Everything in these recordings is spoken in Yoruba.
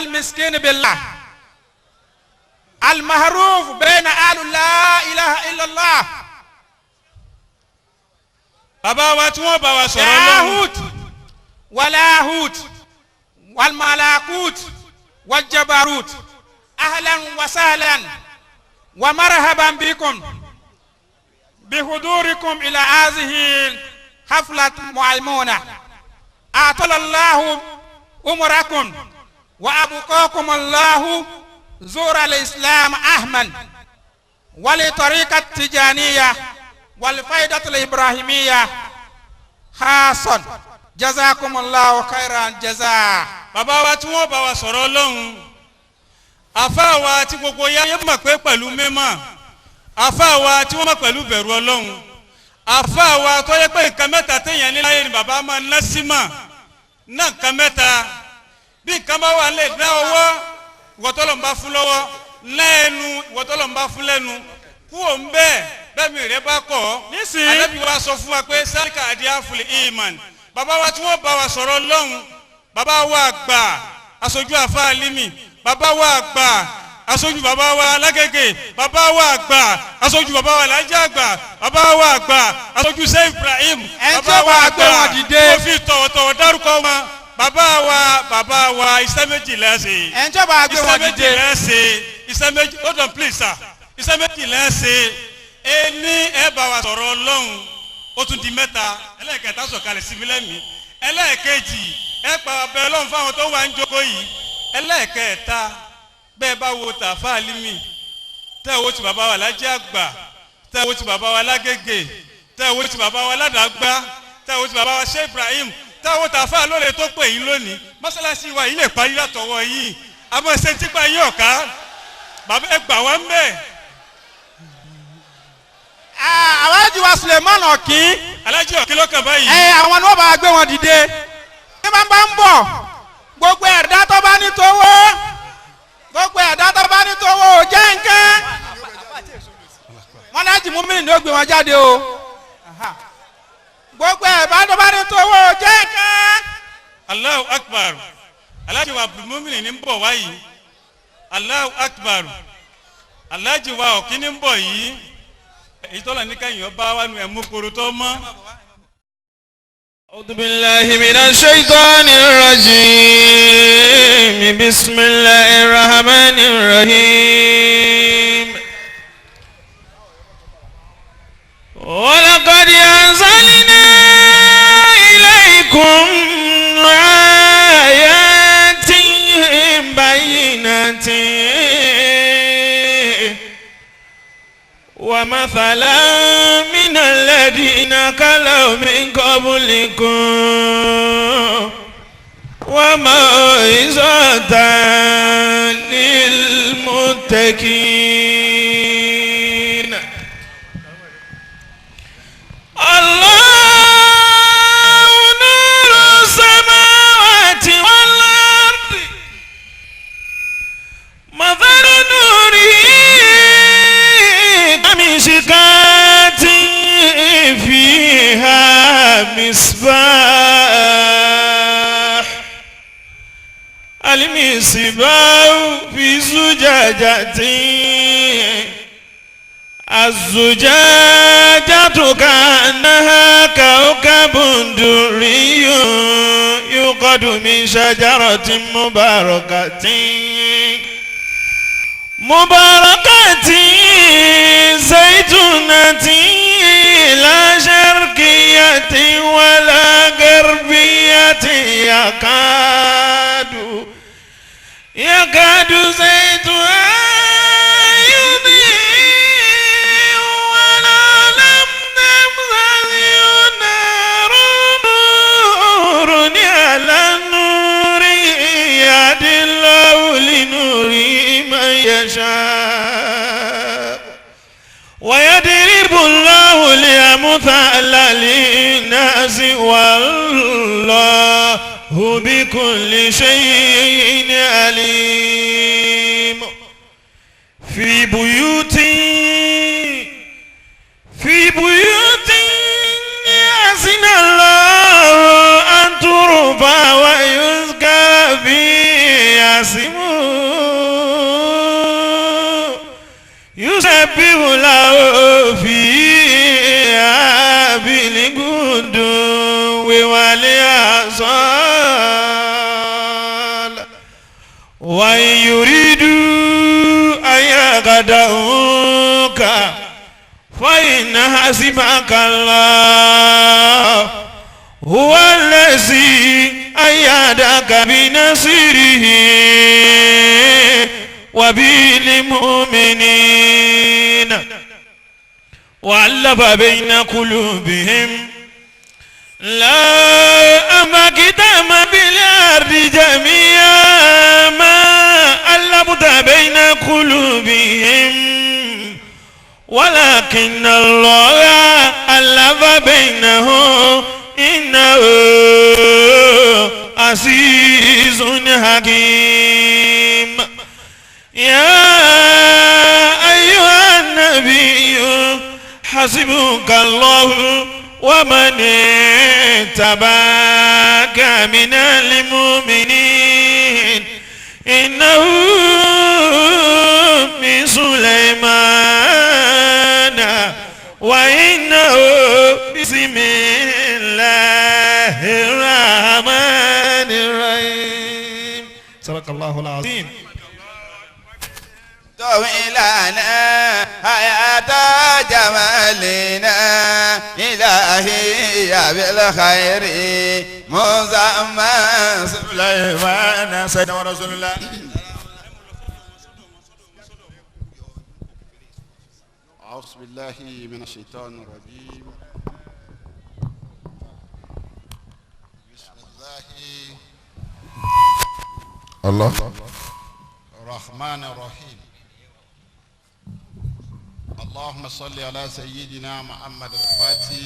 المسكين بالله المعروف بين أهل لا إله إلا الله. Bàbá wa tí wọ́n bá wa sọ̀rọ̀ Ọlọ́run. لاهوت ولاهوت والملكوت والجبروت، أهلا وسهلا ومرحبا بكم بحضوركم إلى هذه حفلة ميمونة. أطال الله عمركم وأبقاكم الله زور الإسلام أحمد ولطريقة التجانية والفائدة الإبراهيمية خاصا. جزاكم الله خيرا جزاء. Bàbá wa tí wọ́n bá wa sọ̀rọ̀ Ọlọ́run, àfa wa tí gbogbo yá yé mọ̀ pé pẹ̀lú mímọ̀, àfa wa tí wọ́n mọ̀ pẹ̀lú bẹ̀rù Ọlọ́run, àfa wa tó yẹ pé nǹkan mẹ́ta téèyàn ní láyé ni bàbá máa ná sí mà ná. Nǹkan mẹ́ta, bí nǹkan bá wà lè ná ọwọ́ ìwọ́tọ́lọ̀ ń bá fún lọ́wọ́, ná ẹnu ìwọ́tọ́lọ̀ ń bá fún lẹ́nu, kú òun bẹ́ẹ̀ bẹ́ẹ̀ mi rẹ bá kọ̀ ọ́. Nísìnyí. Ànábì wa sọ fún wa pé sáríkà àdìáfùlì ìmàn. Bàbá wa tí wọ́n bá wa sọ̀rọ̀ lọ́hùn, bàbá wa àgbà, aṣojú àfa alimi, bàbá wa àgbà, aṣojú bàbá wa alágége, bàbá wa àgbà, aṣojú bàbá wa alájà àgbà, bàbá wa àgbà, aṣojú sẹ Ibrahim. Ẹni tí ó bá gbé wọn dìde. Mo fi tọ̀wọ̀tọ̀wọ̀ dárúkọ wọn, bàbá wa, bàbá wa, iṣẹ́ méjì lẹ́sẹ̀. Ẹni tí ó bá gbé Iṣẹ́ wọn méjì dìde. lẹ́sẹ̀, iṣẹ́ méjì. Hold on, please, sir. Iṣẹ́ méjì lẹ́sẹ̀. Ẹni ẹ bá wa sọ̀rọ̀ Ọlọ́run, ó tún di mẹ́ta. Ẹlẹ́ẹ̀kẹta sọ̀kalẹ̀ sí mi lẹ́mìí. Ẹlẹ́ẹ̀kejì, ẹ pa abẹ Ọlọ́run fáwọn tó wà ń jókòó yìí. Ẹlẹ́ẹ̀kẹta, bẹ́ẹ̀ bá wo tàfà alimi, tẹ́ wo ti bàbá wa lájẹ́ àgbà, tẹ́ wo ti bàbá wa lágége, tẹ́ wo ti bàbá wa ládàgbà, tẹ́ wo ti bàbá wa Sheikh Ibrahim, tẹ́ wo tàfà lóore tó pè yín lónìí, mọ́sálásí wa yìí lè parí látọwọ́ yìí. Àmọ́ ṣe ń tipa yín ọ̀ká, bàbá, ẹ gbà wá ń bẹ̀. Aláàjì wa Suleiman Ọ̀kín. Alájí Ọ̀kín lọ́kàn báyìí. Ẹ àwọn ni wọ́n bá gbé wọn dìde ní bá ń bá ń bọ̀. Gbogbo ẹ̀dá tó bá ní tówó, gbogbo ẹ̀dá tó bá ní tówó ò jẹ́ nǹkan wọn láti mú mílíọ̀nù ní ó gbé wọn jáde o. Gbogbo ẹ̀dá tó bá ní tówó ò jẹ́ nǹkan. Allahu Akbar! Alájí wa Abdulmumin ní ń bọ̀ wáyìí. Allahu Akbar! Alájí wa Ọ̀kín ní ń bọ̀ yìí. Èyí tọ́lá ní káyọ̀ bá wà nù ẹ̀ mú koro tó mọ́. أعوذ بالله من الشيطان الرجيم. بسم الله الرحمن الرحيم. ولقد أنزلنا إليكم آيات بينات ومثلا من الذين خلوا من قبلكم وموعظة للمتقين. الله نور السماوات والأرض، مثل نوره كمشكاة فيها مصباح، المصباح في زجاجة، الزجاجة كأنها كوكب دري يوقد من شجرة مباركة زيتونة لا شرقية ولا غربية، يكاد زيتها يضيء ولو لم تمسسه نار، نور على النور، يهدي الله لنوره من يشاء ويضرب الله الأمثال للناس والله بكل شيء عليم. في بيوت أذن الله أن ترفع ويذكر فيها اسمه. يسبح له فيها بالغدو والآصال وإن يريدوا أن يخدعوك فإن حسبك الله هو الذي أيدك بنصره وبالمؤمنين وألف بين قلوبهم لا أمكت ما بالأرض جميعا ما ألفت بين قلوبهم ولكن الله ألف بينهم إنه عزيز حكيم. يا أيها النبي حسبك الله ومن اتبعك من المؤمنين إنه من سليمان وإنه بسم الله الرحمن الرحيم. صدق الله العظيم. طويلنا حياة جمالنا إلهي بالخير مزمن سليمان سيدنا رسول الله. أعوذ بالله من الشيطان الرجيم. بسم الله الله الرحمن الرحيم. اللهم صل على سيدنا محمد الفاتح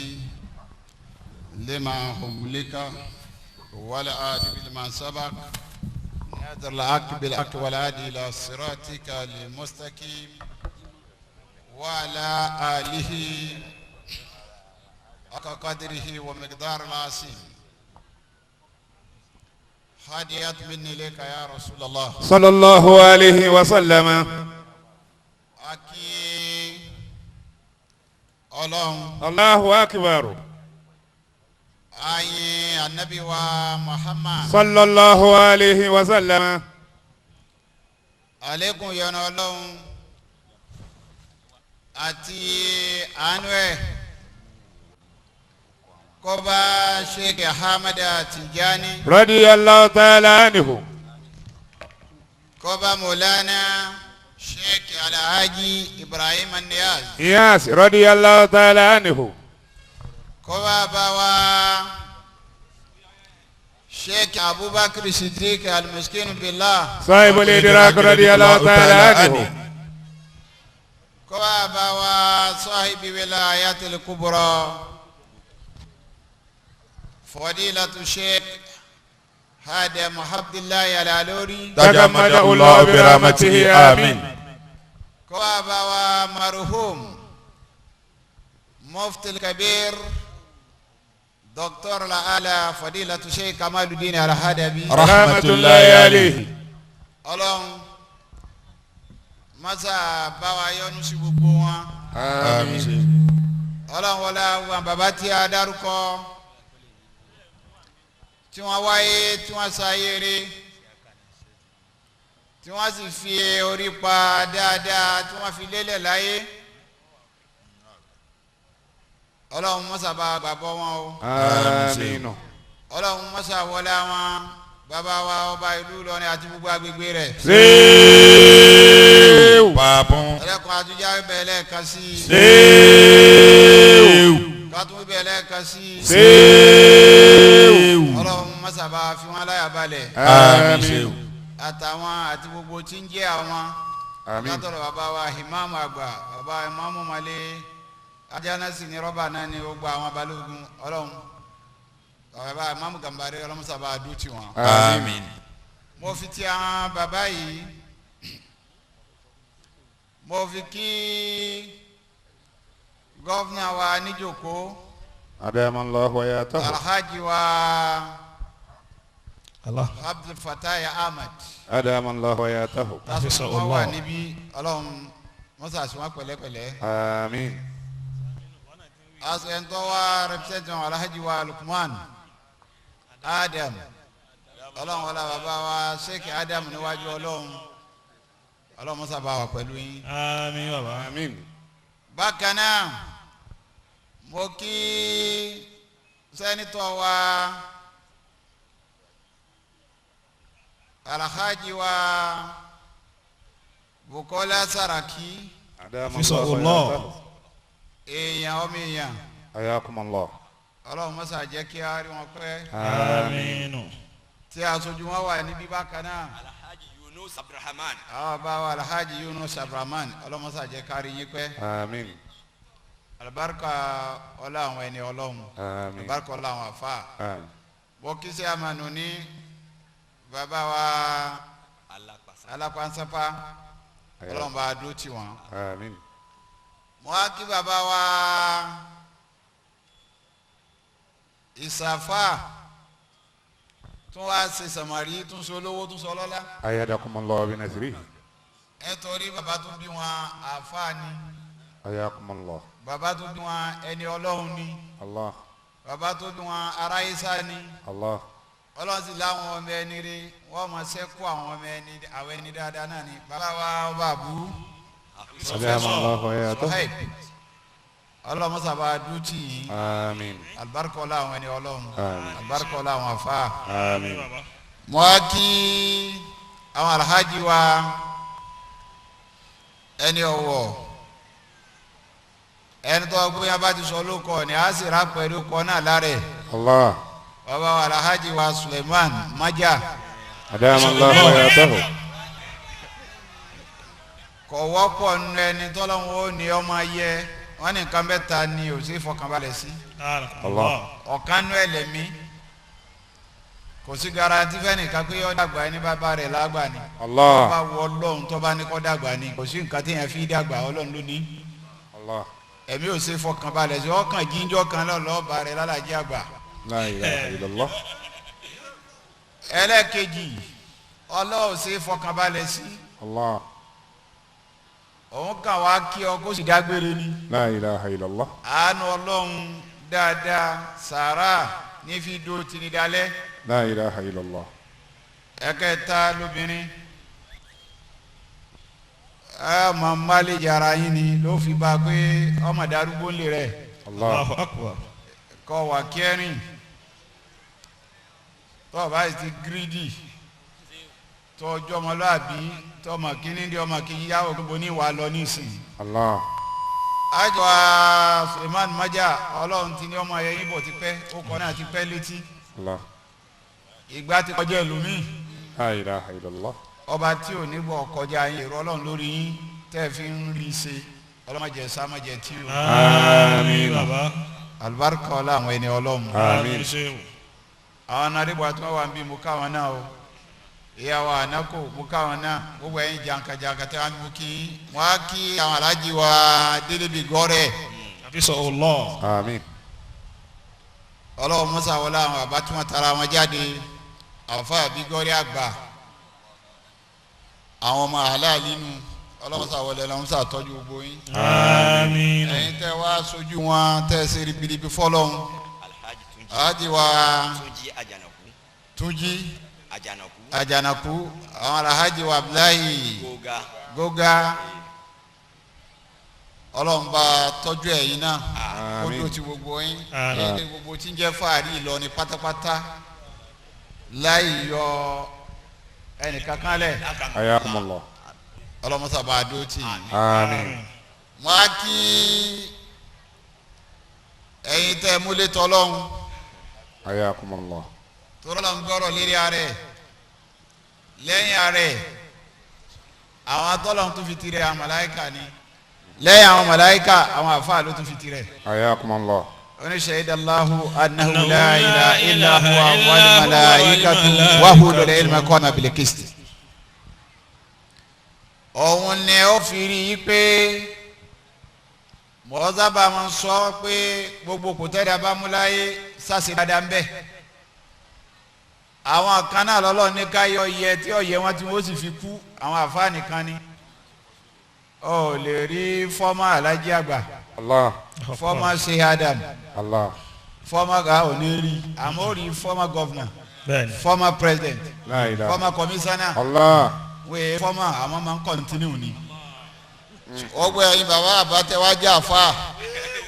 لما أغلق والآتي لما سبق ناظر الحق بالحق والهادي إلى صراطك المستقيم وعلى آله حق قدره ومقدار العظيم. هديت مني لك يا رسول الله صلى الله عليه وسلم. Akí Ọlọ́run. الله أكبر. Ayin anabi wa Muhammad. صلى الله عليه وسلم. Àlékún yọ́nú Ọlọ́run àti àánú ẹ̀ kó bá Sheikh Ahmad Tijani. رضي الله تعالى عنه. Kó bá Mawlana Sheikh Alhaji Ibrahim Niyaz. Iyas رضي الله تعالى عنه. Kó bá bá wa Sheikh Abubakar Siddiq Al-Miskin Billah. صاحب الإدراك رضي الله تعالى عنه. Kó bá bá wa صاحب ولايات الكبرى فضيلة الشيخ هادم عبد الله العلوري. تغمده الله برحمته آمين. Kó bá bá wa مرحوم مفتي الكبير دكتور الأعلى فضيلة الشيخ كمال الدين الهدبي. رحمة الله عليه. Ọlọ́run mọ́sá bá wa yọ́nú sí gbogbo wọn. آمين. Ọlọ́run wọlé àwọn bàbá tí a dárúkọ tí wọ́n wáyé tí wọ́n sáyé rí tí wọ́n sì fi orí pa dáadáa tí wọ́n fi lélẹ̀ láyé, Ọlọ́run mọ́sá bá gbàgbọ́ wọn o. آمين. Ọlọ́run mọ́sá wọlé àwọn bàbá wa ọba ìlú Ìlọrin àti gbogbo agbègbè rẹ̀. Seew. Babun. Ẹlẹ́kùn àtúnjá bẹ̀rẹ̀ lẹ́ẹ̀kan sí i. Seew. Kátó bẹ̀rẹ̀ lẹ́ẹ̀kan sí i. Seew. Ọlọ́run mọ́sá bá fi wọn láyà balẹ̀. آمين. Àtàwọn àti gbogbo tí ń jẹ́ àwọn. آمين. Látọ̀rọ̀ bàbá wa ìmáàmù àgbà, bàbá ìmáàmù malé ajánásì ní rọ́bà náà ní gbogbo àwọn balógun. Ọlọ́run, bàbá ìmáàmù Gàmbàrí, Ọlọ́run mọ́sá bá dùn tì wọ́n. آمين. Mo fi ti àwọn bàbá yìí, mo fi kí governor wa níjòkó. أدام الله حياته. Alhaji wa Allah. Abdul Fatai Ahmed. أدام الله حياته. Tásùkò wọn wà níbí, Ọlọ́run Mọ́sá sí wọn pẹ̀lẹ́pẹ̀lẹ́. Àmín. Aṣọ wa rẹpẹsẹ̀ntì wọn Alhaji wa Lukman Adam ọlọ́run wọlé bàbá wa Sheikh Adam níwájú ọlọ́run ọlọ́run mọ́sá bá wà pẹ̀lú yín. Àmín bàbá. Àmín. Bákan náà mo kí sẹ́nitọ̀ wa Alhaji wa Bukola Saraki. Fisahullah. Èèyàn ọmọ èèyàn. Ayakumullah. Ọlọ́run mọ́sá jẹ́ kí a rí wọn pẹ́. Àmín. Tí aṣojú wọn wà níbí bákan náà. Alhaji Yunus Abdulrahman. Àwọn bá wa Alhaji Yunus Abdulrahman ọlọ́run mọ́sá jẹ́ ká rí yín pẹ́. Àmín. Alibarika ọlá àwọn ẹni ọlọ́run. Àmín. Alibarika ọlá àwọn afa. Àmín. Bọ́ kí sẹ́ àmàlù ní bàbá wa Alápánsẹ́pá ọlọ́run bá dúró tì wọ́n. Àmín. Mo á kí bàbá wa Ìsàfà tún wá ṣe sàmárì tún ṣe olówó tún ṣe ọlọ́lá. Ayadakumullah bi nasrihi. Ẹ torí bàbá tó bí wọn àáfàá ni. Ayakumullah. Bàbá tó bí wọn ẹni ọlọ́run ni. Allah. Bàbá tó bí wọn aráyésá ni. Allah. Ọlọ́run sì láwọn ọmọ ẹni rí wọ́n máa ṣẹ́kù àwọn ọmọ ẹni àwọn ẹni dáadáa náà ni. Bàbá wa ọba àbú. Adamallahu hayatahu. Sọ̀hẹ́b. Ọlọ́run sábà dútì yìí. Àmín. Alibarika ọlá àwọn ẹni ọlọ́run. Àmín. Alibarika ọlá àwọn àfa. Àmín. Mo á kí àwọn alhaji wa ẹni ọ̀wọ̀ ẹni tó gbé yẹn bá ti sọ lóko ni a sì rà pẹ̀lú kọ́ náà lára ẹ̀. Allah. Bàbá wa alhaji wa Suleiman Maja. Adamallahu hayatahu. Kò wọ́pọ̀ nínú ẹni tọ́lọ́hún ó ní ọmọ ayẹ wọ́n ní nǹkan mẹ́ta ni ò sí fọkànbalẹ̀ sí. Allah. Ọ̀kan nú ẹlẹ́mí kò sí garanti fẹ́nìkan pé ó dàgbà ẹni bàbá rẹ̀ lágbà ni. Allah. Tó bá wọ ọlọ́run tó bá ní kó dàgbà ni kò sí nǹkan téèyàn fi dàgbà ọlọ́run ló ní. Allah. Ẹ̀mí ò sí fọkànbalẹ̀ sí ọkàn jíjọ́ kan lọ́ọ̀bà rẹ̀ lálàjì àgbà. La ilaha illallah. Ẹlẹ́ẹ̀kejì ọlọ́run sí fọkànbalẹ̀ sí. Allah. Òun kàn wá kí ọ kó sì dágbére ni. La ilaha illallah. Àánú ọlọ́run dáadáa sàrà ní fi dó tini dalẹ̀. La ilaha illallah. Ẹ̀kẹta lóbìnrin ẹ mọ máléjì ara yín ni ló fi bá a pé ọmọ darúgbó lè rẹ. Allahu akbar. Kọ wà kẹrin tó o bá ti gírídì tó ọjọ́ ọmọlúàbí tó ọmọ kínní di ọmọ kínní yàwó gbogbo ní ìwà lọ nísìnyí. Allah. Àjọ Suleiman Maja ọlọ́run ti ní ọmọ ẹ̀yẹ yín bọ̀ ti pẹ́ ó kọ́ náà ti pẹ́ létí. Allah. Ìgbà ti kọjá ẹlòmíì. La ilaha illallah. Ọba tí ò ní bọ̀ kọjá yín èrò ọlọ́run lórí yín tẹ́ ẹ fi ń rí i ṣe ọlọ́mọdé sámọ̀jẹ tí o. Àmín bàbá. Alibarika ọlá àwọn ẹni ọlọ́run. Àmín. Àwọn arígbà tí wọ́n wà ń bí mo káwọn náà o. Ìyàwó ànákò mo káwọn náà gbogbo ẹ̀yin jàǹkàjàǹkà tí wọ́n mú kí wọ́n á kí àwọn alájí wa délébi gọ́rẹ̀. Fisahullah. Àmín. Ọlọ́run mọ́sá wọlé àwọn bàbá tí wọ́n tara wọn jáde àfa àbí gọ́rẹ́ àgbà àwọn ọmọ aláàlí nu ọlọ́run sá wọlé ọlọ́run sá tọ́jú gbogbo yín. Àmín. Ẹ̀yin tẹ́ wá sojú wọn tẹ́ ṣe ribiribi fọlọ́run. Alhaji Tunji. Alhaji wa Tunji Ajanaku. Tunji Ajanaku. Ajanaku àwọn alhaji wa Abdullahi Goga. Goga ọlọ́run bá tọ́jú ẹ̀yin náà kó Àmín. tó ti gbogbo yín. Àmín. Èyí ni gbogbo tí ń jẹ́ fàárì Ìlọrin pátápátá láì yọ ẹnìkankan lẹ̀. Ayakumullah. Ọlọ́mọsàbà dó tì í. Àmín. Wọ́n á kí ẹ̀yin tẹ́ múlẹ̀ tọ́lọ́hún. Ayakumullah. Tọ́lọ́ ń gbọ́rọ̀ lérí ara ẹ̀ lẹ́yìn ara ẹ̀ àwọn atọ́lọ́hún tún fi tirẹ̀ àwọn màláíkà ni lẹ́yìn àwọn màláíkà àwọn àfáà ló tún fi tirẹ̀. Ayakumullah. Oníṣẹ́ Allahu annahu la ilaha illa huwa wal malaikatu wa ulul ilmi qama bil qisti. Òun ni ó fi rí i pé mọ̀ọ́sábà máa ń sọ pé gbogbo kò tẹ́lẹ̀ abámúláyé sáṣẹ dáadáa ń bẹ̀. Àwọn kan náà lọ́lọ́ ní ká yọ iye tí ọ̀yẹ́ wọn tí wọ́n sì fi kú àwọn àfáà nìkan ni. Ọ lè rí former alhaji àgbà, Allah. former Sheikh Adam, Allah. former ga ò ní rí, àmọ́ ó rí former governor, Bẹ́ẹ̀ni. former president, La ilaha. former commissioner. Allah. Wẹ́ẹ́ former àmọ́ máa ń continue ni. Ọgbẹ́ ẹ̀yin bàbá àbátẹ́wájú àfa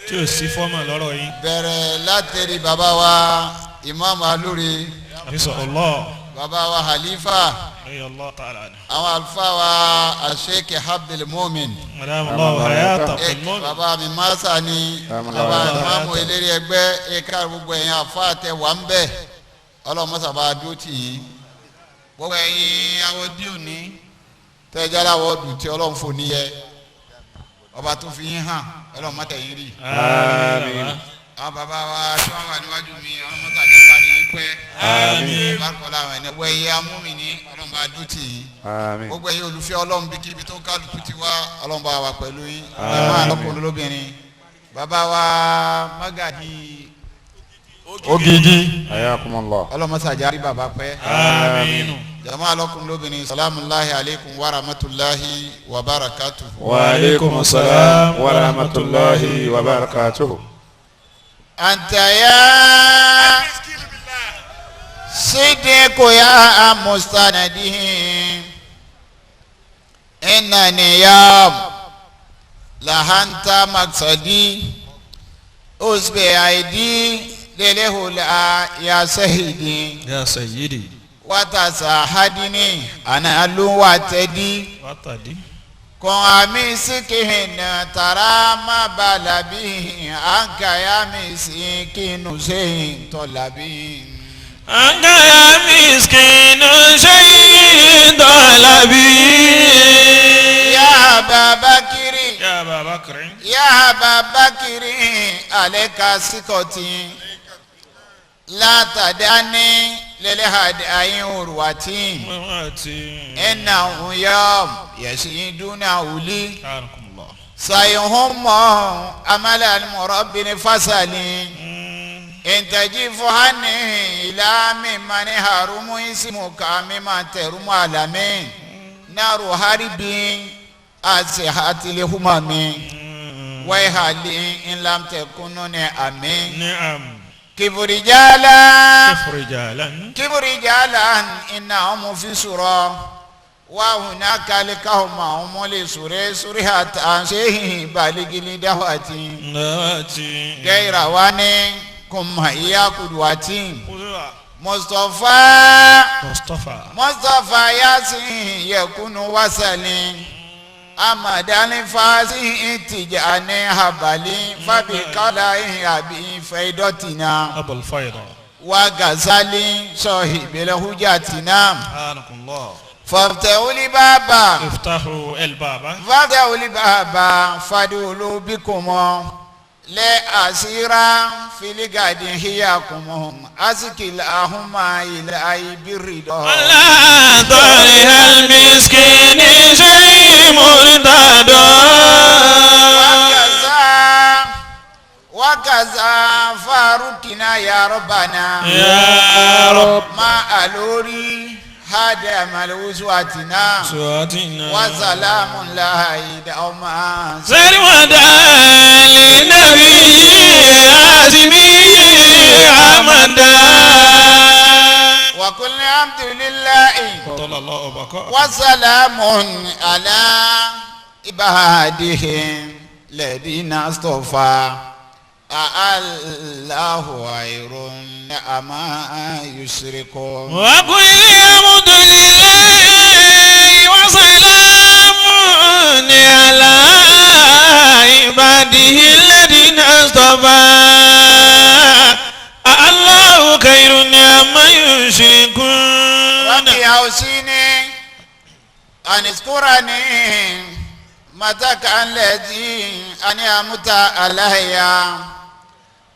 Tí o sí former lọ́rọ̀ yín. bẹ̀rẹ̀ látẹ̀rí bàbá wa Imam Aluri, Àfisọ̀ Allah. bàbá wa Halifa, Ayé Allah ta'ala ni. àwọn àlùfáà wa Sheikh Abdul Mumin, Madam Allah hayata fil bàbá mi masa ni bàbá ìmáàmù eléré ẹgbẹ́ ẹ̀ka, gbogbo ẹ̀yin àfa tẹ wà ń bẹ̀, ọlọ́mọsàbà dúró tì yín. Gbogbo ẹ̀yin àwọn dí òní tẹ́jára wọ́ọ̀dù tí Ọlọ́run fò níyẹ, ọba tó fi yín hàn, Ọlọ́run má tẹ̀yìn rí. Àmín. Àwọn bàbá wa tí wọ́n wà níwájú mi, Ọlọ́run mọ́tà jẹ́ parí yín pẹ́. Àmín. Bákan láwọn ẹni gbogbo ẹ̀yin amúmìní, Ọlọ́run bá dúró tì yín. Àmín. Gbogbo ẹ̀yin olùfẹ́ Ọlọ́run bí kíbi tó kálukú ti wá, Ọlọ́run bá wà pẹ̀lú yín. Ẹ máa lọ́kùnrin lóbìnrin, bàbá wa Magaji Ogidi, Ayakumullah. Ọlọ́run mọ́tà jẹ́ rí bàbá pẹ́. Àmín. Jama lọ́kùnrin lóbìnrin, salamu alaykum wa rahmatulahi wa barakatuhu. Wa alaikum salam wa rahmatullahi wa barakatuhu. أنت يا صديق يا مستندي، إنني يوم لهنت مقصدي، أصبع أيدي للهلا يا سيدي، Ya sayyidi. وتساهدني أنا لواتدي، Wátàdí. kún àmì síkìhìn tara má balabi àǹkà ya mi síkìnù sẹ́yìn tọ́labi. Anka ya miskinu ṣeyin dọ́làbí. Ya Babakiri, Ya baba kiri. ya Babakiri, aleka sikọti látàdáni lẹ́lẹ́hàdì ayin òrùwàtí, ẹ̀nà ònyọ́ yẹ̀sìn dúnà wùlí Karakumullah. sayihunmọ́ amálẹ̀ alimọ̀rọ̀bìnrin fasali. Intaji fuhani ila mimani harumu isimu ka mima terumu alami naru haribi asihatili humami waihali inlam tekununi ami. Ni'am. Kiburijala, Kifrijalan. kiburijala innahum fi sura wa hunaka likahuma hum li sure surihata sehi baligili dawati Ndawati. gairawani kuma iya kuduwati. Kuduwa. Mustapha, Mustapha. Mustapha Yasin yekunu wasali amadani fasi tijani habali fabikala abi faidotina, Abul Fayda. wa gazali sọhibile hujatina. Karakumullah. Fọtẹwuli bàbà, Iftahu el baba. fọtẹwuli bàbà fadulu bikumọ lẹ asira filigadi hiyakumọ asikila ahuma ilẹ ayibiridọ. على ضرها المسكين شيء مرتد. وكذا وكذا فارقنا يا ربنا، يا رب. ما ألوري هذا ملوزواتنا، سواتنا. وسلام الله دوما. سرمدا لنبي عازمي عمدا. وكل الحمد لله، طال الله بقاء. وسلام على عباده الذين اصطفى، الله خير أما يشركون. وقل الحمد لله وسلام على عباده الذين اصطفى، الله خير عما يشركون. ربي أوصيني أن اذكرني متك الذي أنعمت علي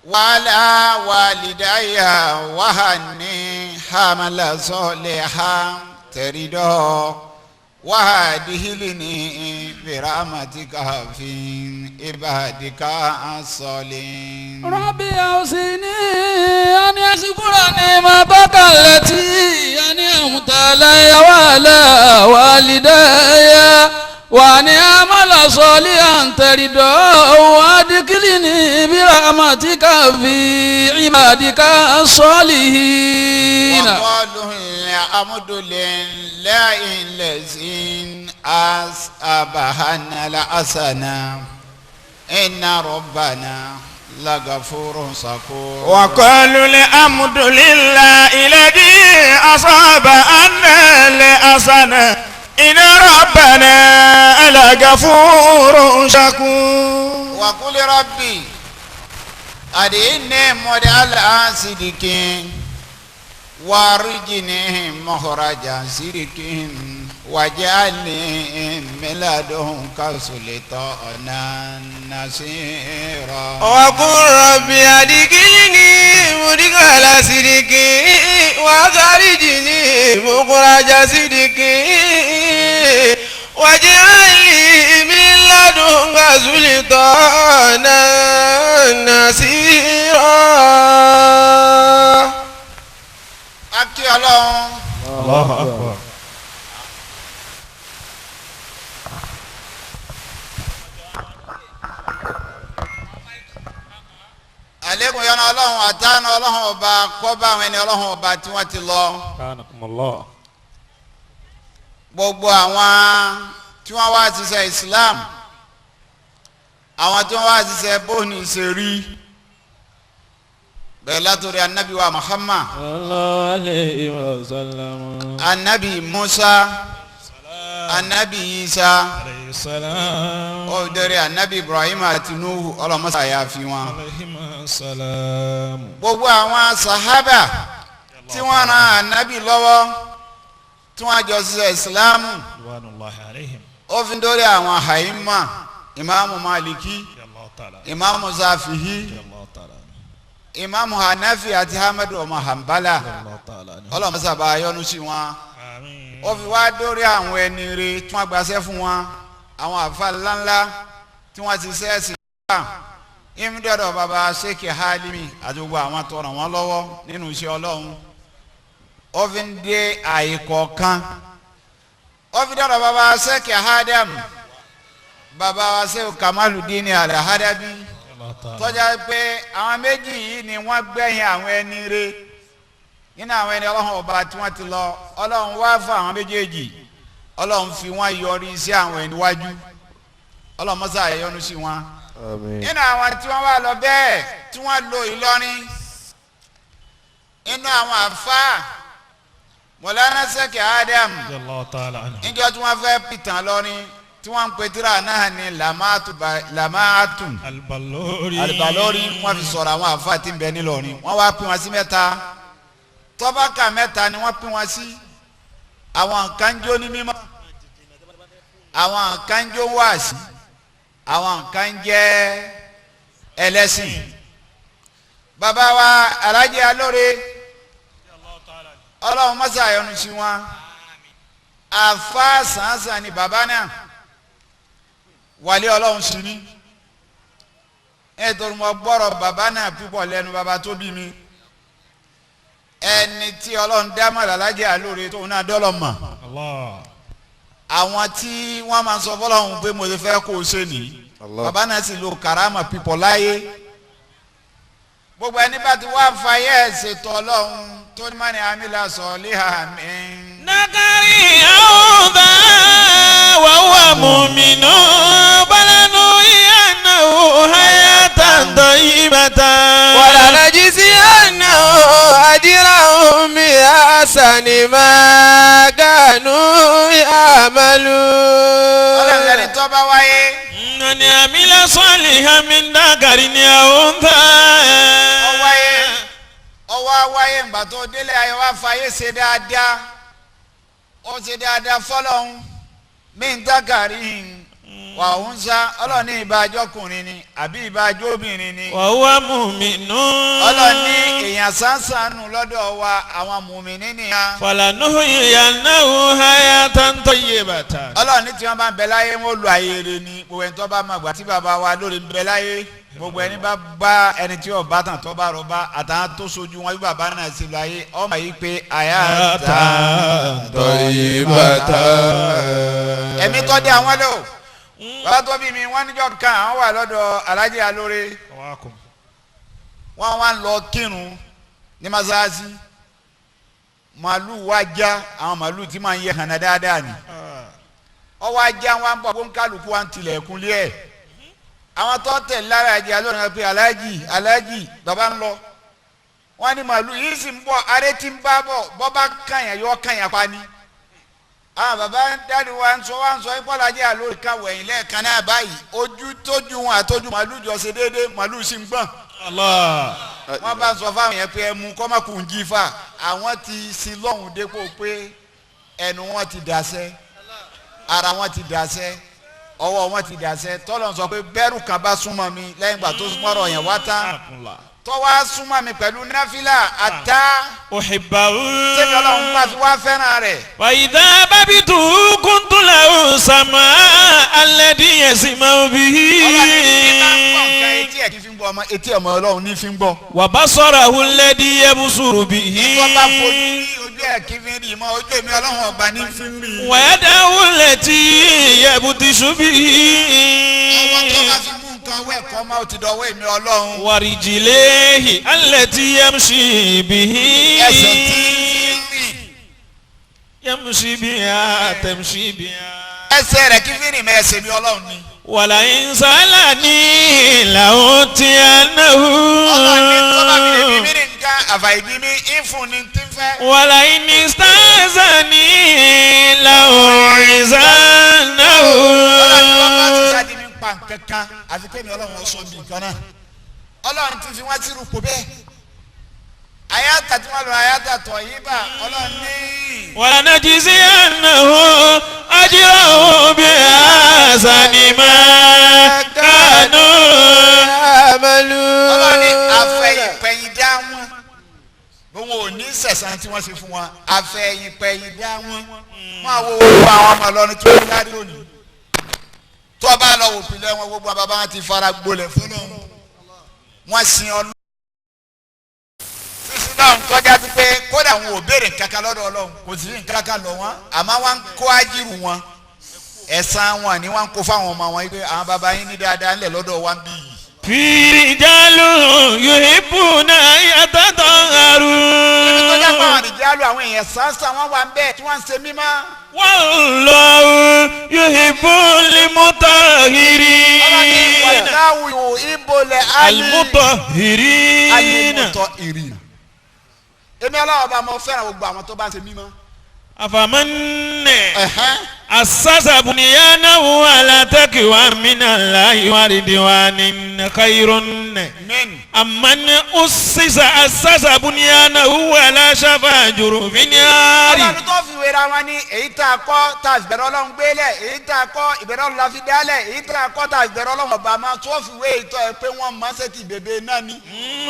وعلى والدي وهني حمل صالحا تريده وهدهلني برحمتك في عبادك الصالحين. ربي أوصيني أن أشكر نعمتك التي أنعمت علي وعلى والدي وأن أعمل صالحا ترضاه وأدخلني برحمتك في عبادك الصالحين. وقالوا الحمد لله الذي أصابنا الحسنة إن ربنا لغفور شكور. وقالوا الحمد لله الذي أصاب أن لأسنا إن ربنا لغفور شكور. وقل ربي أديني مدعل صدق وارجني مخرج صدق واجعلني من لدنك سلطانا نصيرا. وقل ربي أدخلني مدخل صدق وأخرجني مخرج صدق واجعل لي من لدنك سلطانا نصيرا. Akí Ọlọ́run. الله أكبر. Àlékún yọ́nú Ọlọ́run àtàánú Ọlọ́run ọba kọ́ba àwọn ẹni Ọlọ́run ọba tí wọ́n ti lọ. كانكم الله. Gbogbo àwọn tí wọ́n wá ṣiṣẹ́ Islam, àwọn tí wọ́n wá ṣiṣẹ́ bóni ṣe rí bẹ́ẹ̀ látòrí anabi wa Muhammad, Sallallahu alayhi wa sallam. anabi Musa, anabi Isa, Alayhi salam. ọ̀dẹ̀rẹ̀ anabi Ibrahim àti Nuhu, ọlọ́mọṣà yà fi wọn. Alayhi salam. Gbogbo àwọn sahaba tí wọ́n ran anabi lọ́wọ́ tí wọ́n jọ ṣiṣẹ́ Islam, Ridwanullahi alayhim. ó fi dórí àwọn haima, imaamu Maliki, Allah ta'ala. imaamu Zafihi, Allah ta'ala. imaamu Hanafi àti Ahmadu ọmọ Hanbala, Allah ta'ala. ọlọ́mọṣà bá yọ́nú sí wọn. Àmín. Ó fi wá dórí àwọn ẹni rere tí wọ́n gbaṣẹ́ fún wọn, àwọn àfa ńláńlá tí wọ́n ti ṣe ẹ̀sìn náà, ìmúdọ̀dọ̀ baba Sheikh Halimi àti gbogbo àwọn tó ràn wọ́n lọ́wọ́ nínú iṣẹ́ Ọlọ́run. Ó fi ń dé àyè kọ̀ọ̀kan, ó fi dọ̀dọ̀ baba Sheikh Adam, baba wa Sheikh Kamaludin Al-Hadabi, Allah ta'ala. tọ́já pé àwọn méjì yìí ni wọ́n gbẹ̀yìn àwọn ẹni rere nínú àwọn ẹni Ọlọ́run ọba tí wọ́n ti lọ. Ọlọ́run wá fún àwọn méjèèjì, Ọlọ́run fi wọ́n yọrí sí àwọn ẹni wájú. Ọlọ́run mọ́sá yọ́nú sí wọn. آمين. Nínú àwọn tí wọ́n wá lọ bẹ́ẹ̀ tí wọ́n lo Ìlọrin, nínú àwọn àfáà, Mọ̀lánà Sheikh Adam, Allah ta'ala anhu. níjọ́ tí wọ́n fẹ́ pìtàn lọ́rin tí wọ́n ń pe tíra náà ní Lamaatu Albalori. Alibalori, wọ́n fi sọ̀rọ̀ àwọn àfáà tí ń bẹ nílọrin. Wọ́n wá pín wọn sí mẹ́ta, tọ́bákà mẹ́ta ni wọ́n pín wọn sí. Àwọn kan jó ní mímọ́, àwọn kan jó wáàsí, àwọn kan jẹ́ ẹlẹ́sìn. Bàbá wa Alhaji Alóore, Ọlọ́run mọ́sá yọ́nú sí wọn, àfa sàǹsàn ni bàbá náà, wàlẹ́ Ọlọ́run sí ni. Nítorí mo gbọ́rọ̀ bàbá náà púpọ̀ lẹ́nu bàbá tó bí mi, ẹni tí Ọlọ́run dá mọ̀ Alhaji Alóore tóun náà dọ́lọ̀ mọ̀. Allah. Àwọn tí wọ́n máa sọ fọlọ́run pé mo ti fẹ́ kó o ṣe nìyí. Allah. Bàbá náà sì lo karama pípọ̀ láyé. Gbogbo ẹni bá ti wá fàyè ṣètò Ọlọ́run tó ní mọ́ni amílà sọ léhà mí. Nakari أنثى وهو مؤمن فلنحيينه حياة طيبة ولنجزينهم أجرهم بأحسن ما كانوا يعملون. Ọlọ́run lẹni tó bá wáyé. من عمل صالحا من ذكر أو أنثى. Ó wáyé, ọwọ́ wáyé ńgbà tó délé ayé wá fàyè ṣe dáadáa, ó ṣe dáadáa fọlọ́hún mí ń dákàrí wà ó ń sá. Ọlọ́run ní ìbájọ́kùnrin ni àbí ìbájọ́bìnrin ni. وهو مؤمن. Ọlọ́run ní èèyàn sánsánù lọ́dọ̀ wa, àwọn mùmíní nìyẹn. فلنحيينه حياة طيبة. Ọlọ́run ní tí wọ́n bá ń bẹ láyé, wọ́n lu ayé rẹ ni. Gbogbo ẹni tó bá máa gbà tí bàbá wa lórí ń bẹ láyé, gbogbo ẹni bá bá ẹni tí ọba tàn tó bá rọba àtàwọn tó sojú wọn bí bàbá náà ṣe lu ayé, ọmọ yìí pé àyà ta طيبة. ẹ̀mí tọ́ dé àwọn lò. Bàbá tó bí mi wọ́n níjọ́ kan àwọn wà lọ́dọ̀ Alhaji Alore. Wọ́n wá ń lọ kírun ní masáàsì. Màálù wá já, àwọn màálù tí máa ń yẹ hànà dáadáa ni. Ọwọ́ ajá wa ń bọ̀ kó ń kálukú wa ń tilẹ̀kùn lé ẹ̀. Àwọn tó tẹ̀ lára Alhaji Alore náà pé Alhaji Alhaji bàbá ń lọ. Wọ́n ní màálù yìí sì ń bọ̀, aré tí ń bá bọ̀, bọ́ bá kàyàn yọ kàyàn pa ni. Àwọn bàbá dáàdi wa ń sọ ìpọ́lájì Alore ká wẹ̀yìn lẹ́ẹ̀kan náà báyìí, ojú tójú wọn àtọ́jú màálù jọ ṣe déédéé, màálù sì ń gbọ̀n. Wọ́n bá ń sọ fáwọn yẹn pé ẹ mú kọ́mọkùn jí fà, àwọn ti sin lọ́hùn dépò pé ẹnu wọn ti dàsẹ́, ara wọn ti dàsẹ́, ọwọ́ wọn ti dàsẹ́. Tọ́lọ̀ sọ pé bẹ́rù kan bá súnmọ́ mi lẹ́yìn ìgbà tó súnmọ́rọ̀ yẹn wá tán, tọ́wọ́ súnmọ́ mi pẹ̀lú náfìlà àtá أحبه sẹ́mi ọlọ́run bá fi wá fẹ́ràn rẹ̀. وإذا ببت كنت له سماء الذي يسمع به Ọlọ́run ní bá ń gbọ́ nǹkan, etí ẹ̀ kí fi ń gbọ́ ọmọ, etí ọmọ ọlọ́run ní fi ń gbọ́. وبصره الذي يبصر به Ìtọ́ bá fojú rí ojú ẹ̀ kí fi ń rí mọ́, ojú èmi ọlọ́run ọba ní fi ń rí. ويده التي يبطش به Ọwọ́ tó bá fi mú nǹkan ọwọ́ ẹ̀kọ́ máa ó ti dọwọ́ èmi ọlọ́run. ورجليه التي يمشي به Ẹsẹ̀ tí ń fi ń rìn. يمشي بها تمشي بها Ẹsẹ̀ rẹ̀ kí fi ń rìn mọ́, ẹsẹ̀ mi ọlọ́run ni. ولئن سألني لأعطينه Ọlọ́run ní tó bá fi lè bí mí ní nǹkan àfàìbí mi ìfún ni tí ń fẹ́. ولئن استأذني لأعيذنه Ọlọ́run ní wọ́n bá ti sáà mi pa nǹkan kan àfi kémi ọlọ́run ó sọ bí nǹkan náà. Ọlọ́run ti fi wọ́n sí rúpò bẹ́ẹ̀. Àyàtà tí wọ́n lọ àyàtà tọ̀ yí bá ọlọ́run ní. ولنجزينه أجرهم بأحسن ما كانوا Ọlọ́run ní àfẹ̀yìnpẹ̀yìndá wọn. Òun ò ní sẹ̀sán tí wọ́n ṣe fún wọn. Àfẹ̀yìnpẹ̀yìndá wọn. Wọ́n á wo gbogbo àwọn ọmọ Ìlọrin tí wọ́n lárí lónìí. Tó o bá lọ wò pìlẹ̀ wọn, gbogbo àwọn bàbá wọn ti fara gbolẹ̀ fọlọ́run. Wọ́n sin Ọlọ́run. Sísú náà ń kọjá sí pé kódà wọn ò béèrè kankan lọ́dọ̀ Ọlọ́run, kò sí nǹkan lọ wọn, àmọ́ wọn ń kó ájírù wọn, ẹ̀san wọn ni wọn ń kó fáwọn ọmọ wọn yìí pé àwọn bàbá yín ní dáadáa ńlẹ̀ lọ́dọ̀ wa ń bí yìí. في رجال يحبون أن Ibi tó jẹ́ pé يتطهروا àwọn àdìjálù àwọn èèyàn sáńsán wọn wà ń bẹ́ẹ̀ tí wọ́n ń ṣe mímọ́. والله يحب Ọlọ́ni المطهرين wàláwù ìbòlẹ̀ alì المطهرين alimutọ ìrìn. Èmi ọlọ́wọ́ bá mọ fẹ́ràn gbogbo àwọn tó bá ń ṣe mímọ́. أفمن أسس بنيانه على تقوى من الله ورضوان خير Min. أمن أسس بنيانه على شفا جرف نار Ọlọ́run tó fi wéra wọn ní èyí tá a kọ́ tá a bẹ̀rẹ̀ ọlọ́run gbélẹ̀, èyí tá a kọ́ ìbẹ̀rẹ̀ ọlọ́run la fi dálẹ̀, èyí tá a kọ́ tá a bẹ̀rẹ̀ ọlọ́run ọba máa tó fi wé ìtọ́ ẹ pé wọ́n máa ṣe ti bèbè náà ni.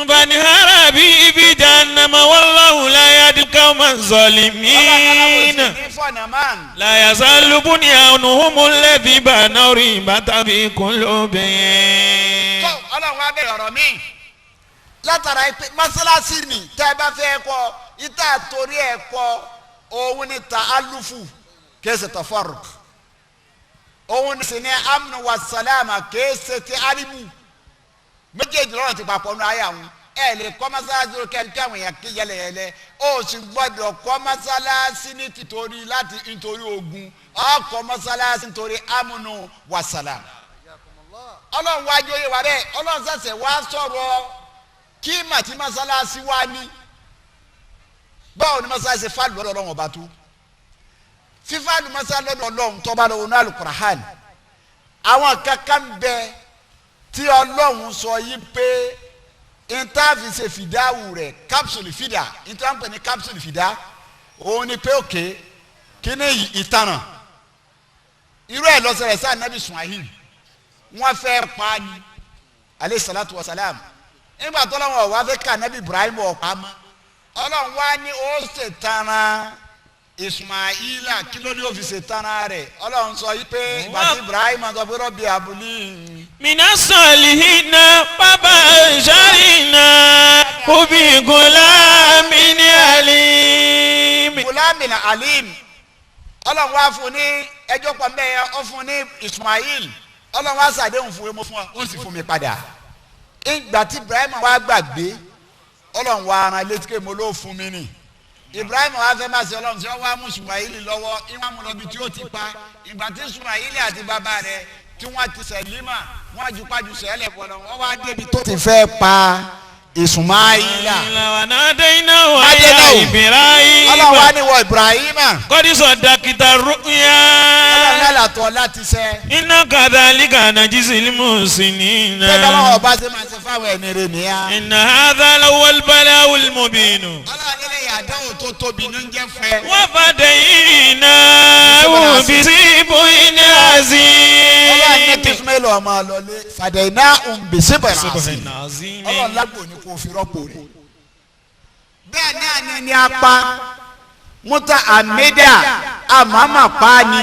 فانهار به في جهنم والله لا يهدي القوم Ọlọ́run الظالمين aláwọ̀ sí ní fọ̀nà máa ń. لا يزال بنيانهم الذي بنوا ريبة في قلوبهم Tó ọlọ́run wá bẹ̀rẹ̀ ọ̀rọ̀ mi. Látara pé mọ́sálásí ni tẹ́ ẹ bá fẹ́ kọ́ ìta torí ẹ̀ kọ́ òun ni ta alufu kéésì tafarruq, òun sì ni amnu wa salama kéésì ti alimu, méjèèjì lọ́rọ̀ ti papọ̀ nù ayé àwọn. Ẹ lè kọ́ mọ́sálásí lókè kí àwọn èèyàn ké yẹlẹyẹlẹ, ó sì gbọ́dọ̀ kọ́ mọ́sálásí ní tìtorí láti nítorí ogun, ó kọ́ mọ́sálásí nítorí amnu wa salama. Ọlọ́run wá jóye wa bẹ́ẹ̀, ọlọ́run ṣẹ̀ṣẹ̀ wá sọ̀rọ̀ kí màtí mọ́sálásí wá ní báwo ni mọ́sálásí fàlù lọ́dọ̀ ọlọ́run ọba tó fífàlù mọ́sálásí lọ́dọ̀ ọlọ́run tó bá lọ́wọ́ ní alukurahani, àwọn kankan bẹ tí ọlọ́run sọ yìí pé ntaafi ṣe fìdáwù rẹ̀ capsule fìdá, ntaafi ní capsule fìdá òun ni pé òkè kíní ìtanràn irú ẹ̀ lọ́sẹ̀rẹ̀ sáà nàbì Ismail wọ́n fẹ́ pa ni aleyhi salatu wa salam, nígbà tó lọ́wọ́ wá fẹ́ ká nàbì Ibrahim ọ̀pá mọ́, ọlọ́run wá ní ó ṣètara Ismaila, kí ló ní ó fi ṣètara rẹ̀? Ọlọ́run sọ yìí pé ìgbà tí Ibrahim sọ pé rọ́bì abúlé. mina salihina bàbá sharina obi gulamin alim. Gulamin alim, ọlọ́run wá fún ní ẹjọ́ pọ̀ mẹ́yẹ, ó fún ní Ismail, Ọlọ́run wá ṣàdéhùn fún mi fún ọ ó sì fún mi padà. Ìgbà tí Ibrahim wá gbàgbé Ọlọ́run wá ara létí pé mo ló fún mi nì. Ibrahim wá fẹ́ máa ṣe Ọlọ́run tí wọ́n wá mú Sumaili lọ́wọ́ ìwọ́n mú lọ bí tí ó ti pa. Ìgbà tí Sumaili àti bàbá rẹ̀ tí wọ́n ti sẹ̀límà wọ́n ju pájú sẹ́lẹ̀ bọ̀lọ̀ wọ́n wá débi tó ti fẹ́ pa Ismaila. وناديناه يا إبراهيم Ọlọ́run wá ní wọ Ibrahim. قد صدقت الرؤيا Ọlọ́run lálàtọ̀ láti ṣe. إنا كذلك نجزي المحسنين Bẹ́ẹ̀ lọ́wọ́ ọba ṣe máa ṣe fáwọn ẹni rẹ̀ nìyà. إن هذا لهو البلاء المبين Ọlọ́run nílé àdánwò tó tóbi ní ń jẹ́ fún ẹ. وفديناه بذبح Ọlọ́run ní عظيم kí Ismail ọmọ lọlé fàdéyìnà òǹbẹ̀sẹ̀bẹ̀rẹ̀ عظيم Ọlọ́run lágbo ní kò fi rọ́pò rẹ̀. Bẹ́ẹ̀ náà ni ní apá Muta Amida àmàmà pa ni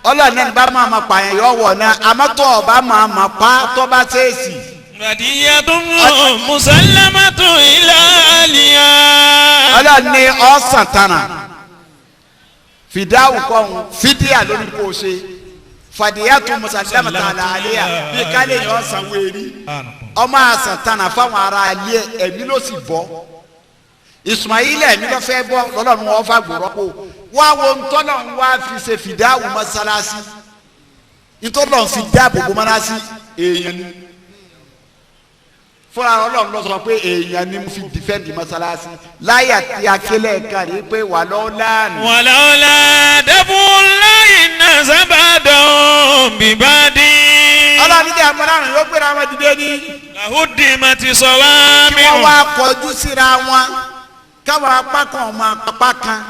Ọlọ́run náà ní bá máa ma pààyàn yọ wọ̀ náà àmọ́ tó ọba máa ma pa tó bá ṣèèṣì. ودية مسلمة إلى أهلها Ọlọ́run ní ọ̀sán tánà fìdáwù kọ́hún fídíà lórí kò ṣe fàdíyàtú musalamata àlàyé bí kálí yọ ọ̀sán wérí ọmọ àsàn tánà fáwọn ará alẹ́ ẹ̀mí ló sì bọ́ Ismaila ẹ̀mí ló fẹ́ bọ́ lọ́lọ́run wọn fà gbòòrò kó wá wo ntọ́nà wá fi ṣe fìdáwù mọ́sálásí ntọ́nà fi dáàbò bò mọ́sálásí èèyàn ni fúnra Ọlọ́run ló sọ pé èèyàn ni mo fi dìfẹ́ǹdì mọ́sálásí láyà tí akélé kan rí pé wà lọ́ọ́ láàánú. ولولا دفع الله الناس بعضهم ببعض Ọlọ́run ní àmọ́ láàrin ló gbéra wọn dìde ní. لهدمت kí wọ́n صوامع wá kọjú síra wọn káwọn apá kan ọmọ apá kan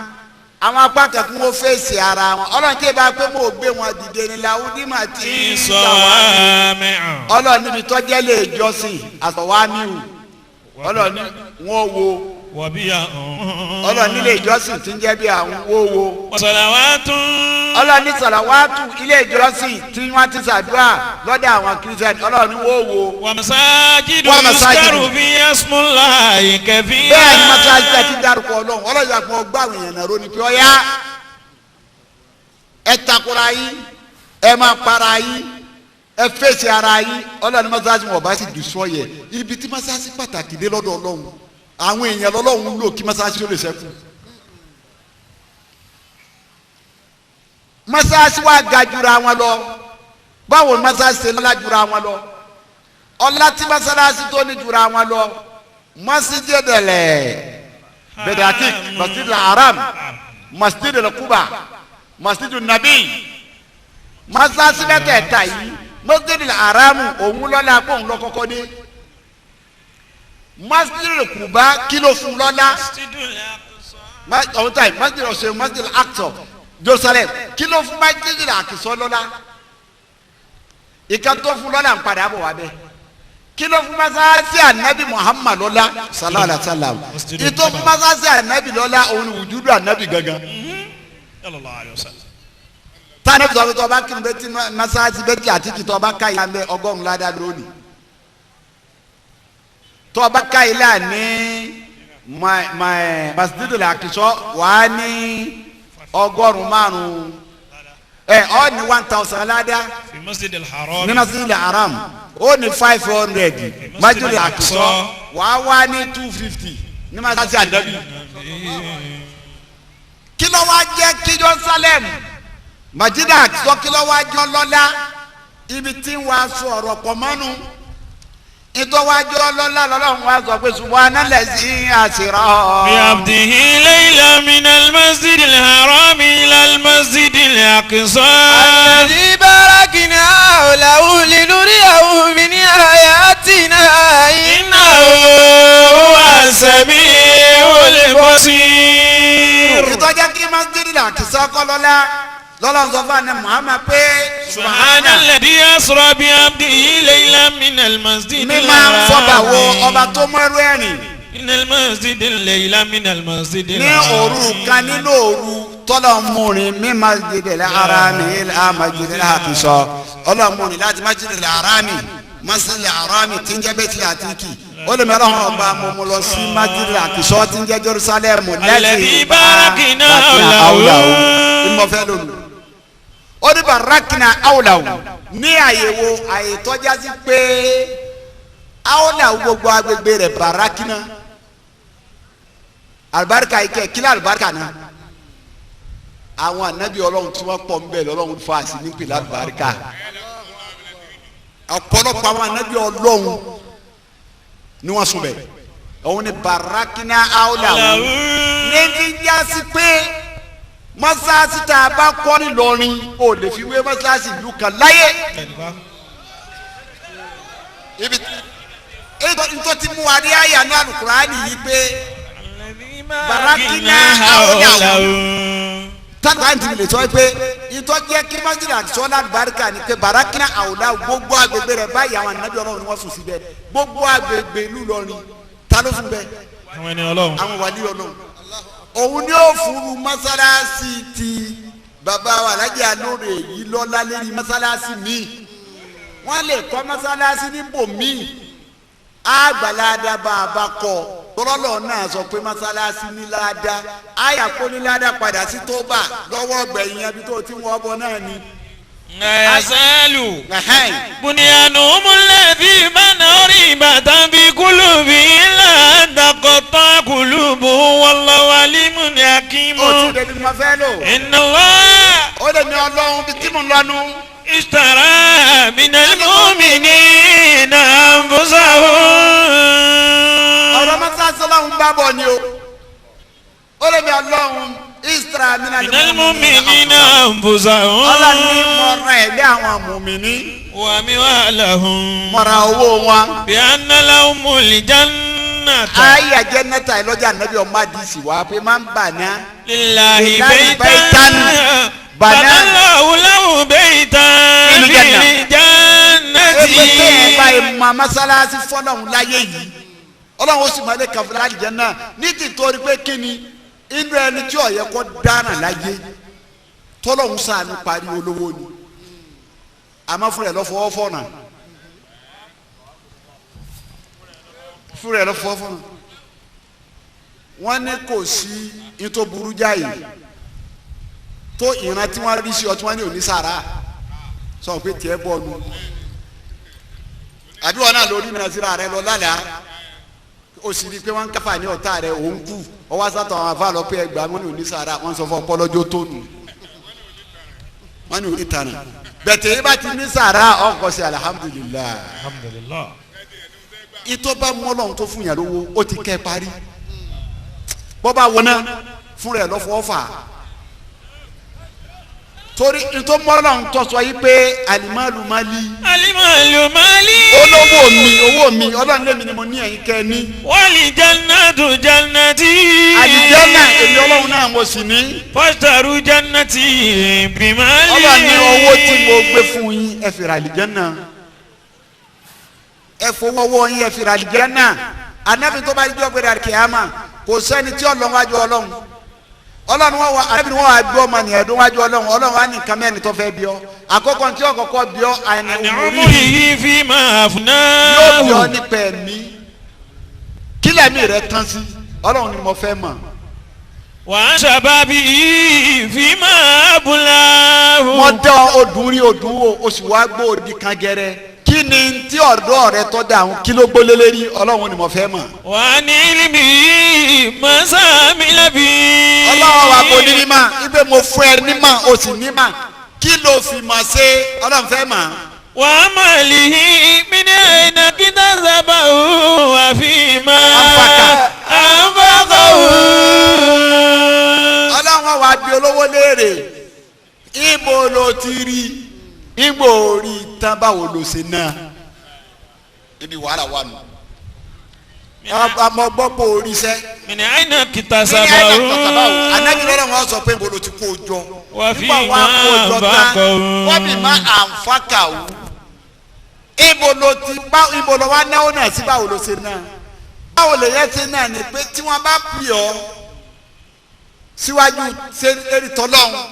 àwọn apá kan kí wọ́n fèsì ara wọn Ọlọ́run tí ìbá pé mo gbé wọn dìde ní làwùdímà tí صوامع Ọlọ́run níbi tọ́jẹ́ lè jọ́sìn àtọ̀wámíwù Ọlọ́run ní wọ́n wo وبيع Ọlọ́run nílé ìjọsìn tí ń jẹ́ bí àwọn wó wo. وصلوات Ọlọ́run ní sàlàwátù ilé ìjọsìn tí wọ́n ti ṣàdúrà lọ́dọ̀ àwọn kírísítẹ́nì Ọlọ́run ní wó wo. ومساجد ومساجد. يذكر فيها اسم الله كثيرا bẹ́ẹ̀ ni mọ́sálásí àti dárúkọ Ọlọ́run Ọlọ́run yà fún ọgbà àwọn èèyàn náà róní pé ọ̀yá ẹ takora yín ẹ máa para yín ẹ fèsì ara yín Ọlọ́run ní mọ́sálásí wọn bá sì dùn sọ yẹ ibi tí mọ́sálásí pàtàkì dé lọ́dọ̀ Ọlọ́run àwọn èèyàn lọ́lọ́run lò kí mọ́sálásí ó lè ṣẹ́kù. Mọ́sálásí wa ga jura wọn lọ báwo ni mọ́sálásí ṣe lọ́lá jura wọn lọ ọlá tí mọ́sálásí tó ní jura wọn lọ masjidẹlẹ bẹdàkik masjid haram masjid kuba masjid nabi mọ́sálásí mẹ́tẹ̀ẹ̀ta yìí masjid haram òun lọ́lá kó òun lọ kọ́kọ́ dé masjid kuba kí ló fún lọ́lá ọ̀hún táyì masjid ọ̀sẹ̀ masjid Aqsa Jerusalem kí ló fún masjid Aqsa lọ́lá ìka tó fún lọ́lá ń padà bọ̀ wá bẹ́ẹ̀ kí ló fún masalasi anabi Muhammad lọ́lá sallallahu alayhi wa sallam ìtò fún masalasi anabi lọ́lá òun ni wùdúdú anabi gangan tani sọ pé tọba kiri bẹ ti masalasi bẹ ti àtìkì tọba ká ilé alẹ ọgọ́rùn ládàá lónìí tọba ká ilé àní masjidil Aqsa wàá ní 500 ẹ ọ ní 1000 ládàá في مسجد الحرام ní masjidil haram ó ní 500 masjidil Aqsa wàá wá ní 250 ní masalasi àdàbí. Kí ló wá jẹ́ kí Jerusalem masjidil Aqsa kí ló wá jọ lọ́lá ibi tí wàá sọ ọ̀rọ̀ pọ̀ mọ́nu ìtọ́ wá jọ lọ́lá lọ́lọ́run wá sọ pé subhanallazi asra. بعبده ليلا من المسجد الحرام إلى المسجد الأقصى الذي باركنا حوله لنريه من آياتنا إنه هو السميع البصير ìtọ́jà kí masjidil Aqsa kọ́ lọ́lá lọ́lọ́run sọ fún àná Muhammad pé سبحان الذي أسرى بعبده ليلا من المسجد mímá fọba wo ọba tó mọ́rú ẹ̀rìn من المسجد ليلا من المسجد ní òru kan nínú òru tọ́lọ̀ múrin mí masjidil harami ila masjidil aqsa ọlọ́run múrin láti masjidil harami masjidil harami tí ń jẹ́ bẹ́tì àtìkì ó lè mẹ́rọ̀ hàn ọba mo lọ sí masjidil aqsa tí ń jẹ́ Jerusalem الذي باركنا àwùlàwù حوله ìmọ̀fẹ́ lónìí. Ó ní barakina awùlàwù ní àyèwò àyètọ́já sí pé awùlàwù gbogbo agbègbè rẹ̀ barakina alibarika yìí kẹ kí ni alibarika náà àwọn anabi Ọlọ́run tí wọ́n pọ̀ ń bẹ lọ́lọ́run fa àsì nípìnlẹ̀ alibarika ọ̀pọ̀lọpọ̀ àwọn anabi Ọlọ́run ni wọ́n sùn bẹ̀ òun ni barakina awùlàwù ní fi jásí pé mọ́sáàsì tá a bá kọ́ ní Ìlọrin o lè fi wé mọ́sáàsì ìlú kan láyé. Ibi tó ti mú wa ní àyà ní Al-Kùránì yìí pé barakina awùlàwù tàbí àǹtí mi lè sọ pé ìtọ́ jẹ́ kí masjid àtisọ́lá àlùbáríkà ni pé barakina awùlàwù gbogbo agbègbè rẹ̀ báyìí àwọn ànábì Ọlọ́run ni wọ́n sùn síbẹ̀ gbogbo agbègbè ìlú Ìlọrin ta ló sùn bẹ́ẹ̀ àwọn ẹni Ọlọ́run àwọn wàlíì Ọlọ́run òun ni ó furu masalasi ti bàbá wa Alhaji Alóore yìí lọ́lá lérí masalasi mi wọ́n lè kọ́ masalasi níbò míì àgbàládá bàbá kọ́ tọ́lọ́lọ́ náà sọ pé masalasi ní láàdá àyà kó ní láàdá padà sí tóbà lọ́wọ́ gbẹ̀yìn ẹbí tó ti wọ́n bọ̀ náà ni. Ẹ̀sẹ̀lù bunyanum alladhi banaw ribatan fi qulubihim la taqatta qulubuhum wallahu alimun hakim. Ó ti débi mo fẹ́ lò. Inna Allah. Ó lè ní Ọlọ́run bí tí mo ń lọ́nu. Ishtara minal mu'minina anfusahum. Ọ̀rọ̀ mọ́sáàsì Ọlọ́run bá bọ̀ ni o. Ó lè ní Ọlọ́run isra minal mu'minina anfusahum. Ọlọ́run ní mọ̀ra ẹ̀mí àwọn mùmíní. Wa amwalahum. Mọ̀ra owó wọn. Bi anna lahumul jannata. Ayé jẹ́nẹ́ta ìlọ́jà nàbí ọmọ àdìsí wa pé máa ń bà ní. Lillahi baytan. Bàná. Banallahu lahu baytan Fil janna. fil jannati. Epe tẹ́ ẹ bá ẹ mọ mọ́sálásí fọlọ́hún láyé yìí Ọlọ́run ó sì máa lé kàfúrà àlìjánnà ní tìtorí pé kí ni inú ẹni tí ó yẹ kó dáná láyé tọ́lọ́hún ṣàánú parí olówó ni àmọ́ fúnra ẹ̀ lọ́fọwọ́ fọ̀nà fúnra ẹ̀ lọ́fọwọ́ fọ̀nà wọ́n ní kò sí ní tó burú jáì tó ìran tí wọ́n rí sí ọ tí wọ́n ní òní sàrà sọ pé tiẹ̀ bọ̀ nu àbí wọn náà lórí nàzírà rẹ lọ lálàá o sì rí i pé wọn ń káfà ní ọ̀tá rẹ òun kú ọwọ́ sátọ̀ àwọn afá lọ pé ẹgbàá wọn ní òní sàrà wọn sọ fún ọpọlọjọ tó nù wọn ní òní tànà bẹ̀tẹ̀ yìí bá ti ní sàrà ọkọ̀ sí alihamudulilayi Alhamdulillah. ìtọ́ bá mú Ọlọ́run tó fún yàn lówó ó ti kẹ́ parí bọ́ bá wọná fún rẹ̀ lọ́fọ̀ọ́ fà torí ìtọ́ mú Ọlọ́run tó sọ yìí pé alimalu mali Alimalu mali. olówó mi owó mi Ọlọ́run lèmi ni mo ní ẹ̀yin kẹ́ ẹ ní Wal jannatu jannati. àlìjẹ́nà èmi Ọlọ́run náà mo sì ní Fashtaru jannati bimali. Ọlọ́run ní owó tí mo gbé fún yín ẹ fi ra àlìjẹ́nà ẹ fowó owó yín ẹ fi ra àlìjẹ́nà anábì tó bá jọ́ pé rẹ̀ kíámà kò sẹ́ni tí Ọlọ́run wájú Ọlọ́run Ọlọ́run wọn wà anábì wọn wà bí ọmọ nìyẹn dún wájú Ọlọ́run Ọlọ́run wà ní nǹkan mẹ́rin tó fẹ́ bí ọ àkọ́kọ́ tí ọkọ̀kọ́ bí ọ àìní An òmùrí umrihi fima yóò bí ọ afnahu. nípa ẹ̀mí kílẹ̀ mi rẹ tán sí Ọlọ́run ni mo fẹ́ mọ̀. Wa an shababihi fima ablahu. wọ́n dán odùn rí odùn wò o sì wá gbó odi kan gẹrẹ kí ni tí ọ̀dọ́ rẹ tọ́ da àwọn kí ló gbólé lérí Ọlọ́run ni mo fẹ́ mọ̀. Wa an ilmihi ma sa'amila bi. Ọlọ́run wà bó ní mímọ́ ibẹ̀ mo fún ẹ nímọ̀ o sì nímọ̀ kí ló fi mọ̀ ṣe Ọlọ́run fẹ́ mọ̀. Wa amalihi min ayna iktasabahu wa fima Anfaqa. anfaqahu. Ọlọ́run wà bí olówó léèrè ibo ló ti rí ibo rí tán báwo ló ṣe náà. ibi wàhálà wà nù. ọmọ gbọ́ pé orí sẹ́. Min ayna ní iktasabahu. anabi lọ́dọ̀ wọn sọ pé bolo ti kó o jọ. Wa fi Nígbà wọn kó o jọ ma tán anfaqahu. wọ́n bí má ànfàkà wù. ibo ló ti bá ibo ló wá náwó náà sí báwo ló ṣe náà. báwo lè yẹ ṣe náà ni pé tí wọ́n bá pè ọ́ síwájú ṣe eré tọ́lọ́hún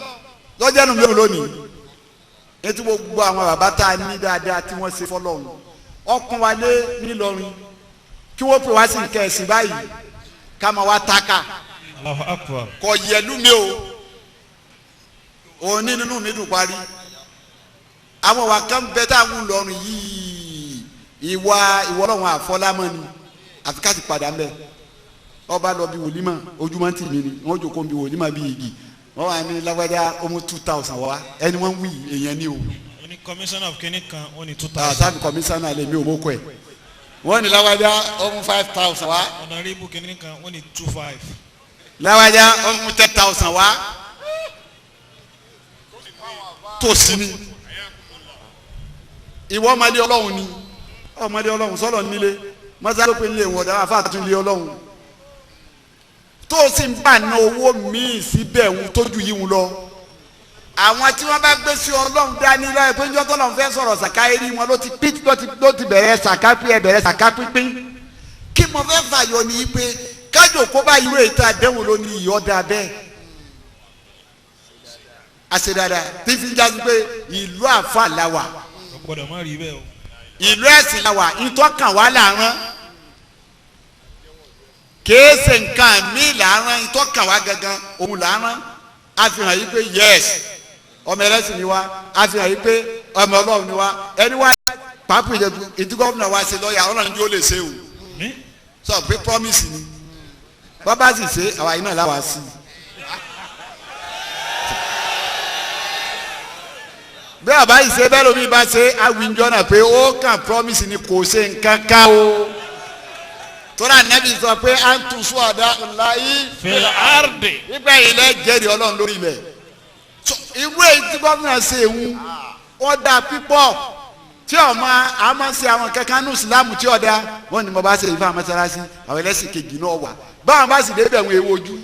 lọ́jọ́ nù mí ò lónìí. etí gbogbo àwọn bàbá tá a ní dáadáa tí wọ́n ṣe fọlọ́hún ọkàn wa lé nílọrin kí wọ́n pè wá sí nǹkan ẹ̀sìn báyìí ká máa wá taka Allahu akbar. kò yẹlu mi o òní nínú mi dùn parí Àwọn wa kan bẹ tá a ń lọrùn yìí ìwà ìwọ Ọlọ́run àfọlámọ ni àfi ká ti padà mbẹ. Ọba lọ bí wòlímọ ojúmọ́ tì mí ni wọ́n jókòó bí wòlímọ bí igi wọ́n wà ní lágbájá ó mú 2000 wá ẹni wọ́n wí èèyàn ni o. Wọ́n ní commissioner of kínní kan wọ́n ní 2000. Sábì commissioner lè mi ò mọ́kọ ẹ̀. Wọ́n ní lágbájá ó mú 5000 wá. Honorable kínní kan wọ́n ní 25. Lágbájá ó mú 10,000 wá. Tòsí ni ìwọ ọmọdé Ọlọ́run ni ọmọdé Ọlọ́run sọlọ nílé mọ́sálásí pé nílé ìwọ̀n dára fáà tún lé Ọlọ́run tó o sì ń bà ná owó míì síbẹ̀ ń tójú yìí ń lọ. Àwọn tí wọ́n bá gbé sí Ọlọ́run dání lọ́yẹ̀ pé njọ́ tọ́lọ́run fẹ́ sọ̀rọ̀ sàká eré wọn ló ti bẹ̀rẹ̀ sàká pín ẹ bẹ̀rẹ̀ sàká pínpín. Kí mo fẹ́ fàyọ ni pé kájò kó bá irú ètò àdéhùn ló ní ìyọ́dà bẹ́ẹ̀. Àṣẹ dáadáa tí fi ń jásí pé ìlú àfa la wà. Gbọ́dọ̀ má rí bẹ́ẹ̀ o. Ìlú ẹ̀sìn la wà ìtọ́kàn wà láàrán kìí ṣe nǹkan mí làárán ìtọ́kàn wà gangan òun làárán a fi hàn yí pé yes ọmọ ẹlẹ́sìn ni wá a fi hàn yí pé ọmọ Ọlọ́run ni wá ẹni wá pàápàá ìdí gómìnà wa ṣe lọ́ọ̀yà Ọlọ́run yóò lè ṣe o sọ pé promise ni bàbá sì ṣe àwa yìí náà láwa sí i. Bí àbá yìí ṣe bẹ́ẹ̀ lómi bá ṣe awìjọ náà pé ó kàn promise ni kò ṣe nǹkan ká o. Tọ́lá nẹ́bí sọ pé à ń tún sún àdá ńlá yìí. Fil ardi. Nígbà yìí lẹ́ jẹ́rìí Ọlọ́run lórí ilẹ̀. Irú èyí tí gómìnà ṣe ń wọ́n dá pípọ̀ tí ọmọ a máa ń ṣe àwọn kankan ní ìsìlámù tí ọ̀dà wọ́n ní mo bá ṣe ìfẹ́ àmọ́sálásí àwọn ẹlẹ́sìn kejì náà wà báwọn bá sì débẹ̀ wọn èwo ojú.